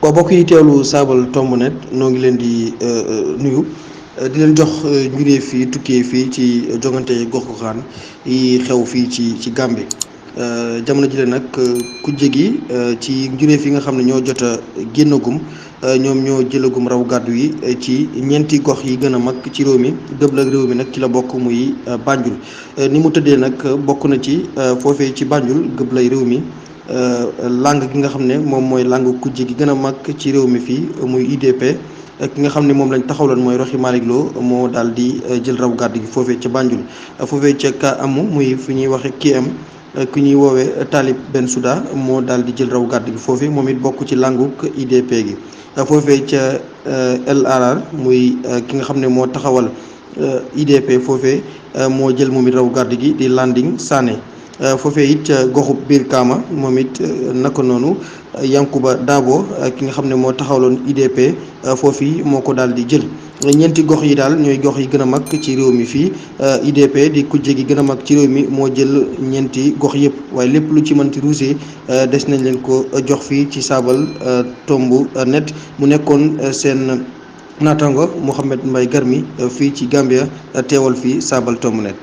waaw mbokk yi teewlu Saabal Tomb Net noo ngi leen di nuyu di leen jox njuree fii tukkee fii ci jogante gox-goxaan yi xew fii ci Gambie jamono jile nag kujje gi ci njuree fi nga xam ne ñoo jot a génnagum ñoom ñoo jëlagum raw gàddu yi ci ñeenti gox yi gën a mag ci réew mi dëbla réew mi nag ci la bokk muy Banjul ni mu tëddee nag bokk na ci foofee ci Banjul gëblay réew mi. Langue gi nga xam ne moom mooy langue kujje gi gën a mag ci réew mi fii muy UDP ki nga xam ne moom lañ taxawloon mooy Rohey Malick Lowe moo daal di jël raw gàddu gi foofee ca Banjul foofee ca ka amu muy fi ñuy waxe KM ku ñuy woowee Talib Bensouda moo daal di jël raw gàddu gi foofee moom it bokk ci langue UDP gi foofee ca LRR muy ki nga xam ne moo taxawal UDP foofee moo jël moom it raw gàddu gi di Landing Sané foofee it goxub biir Kaama moom it naka noonu Yankuba Dabo ki nga xam ne moo taxawloon UDP foofii moo ko daal di jël ñeenti gox yi daal ñooy gox yi gën a mag ci réew mi fii UDP di kujje gi gën a mag ci réew mi moo jël ñeenti gox yëpp waaye lépp lu ci mënti ruusee des nañ leen ko jox fii ci Saabal Tomb Net mu nekkoon seen naataango Mouhamed Mbaye Garmi fii ci Gambia teewal fii Saabal Tomb Net.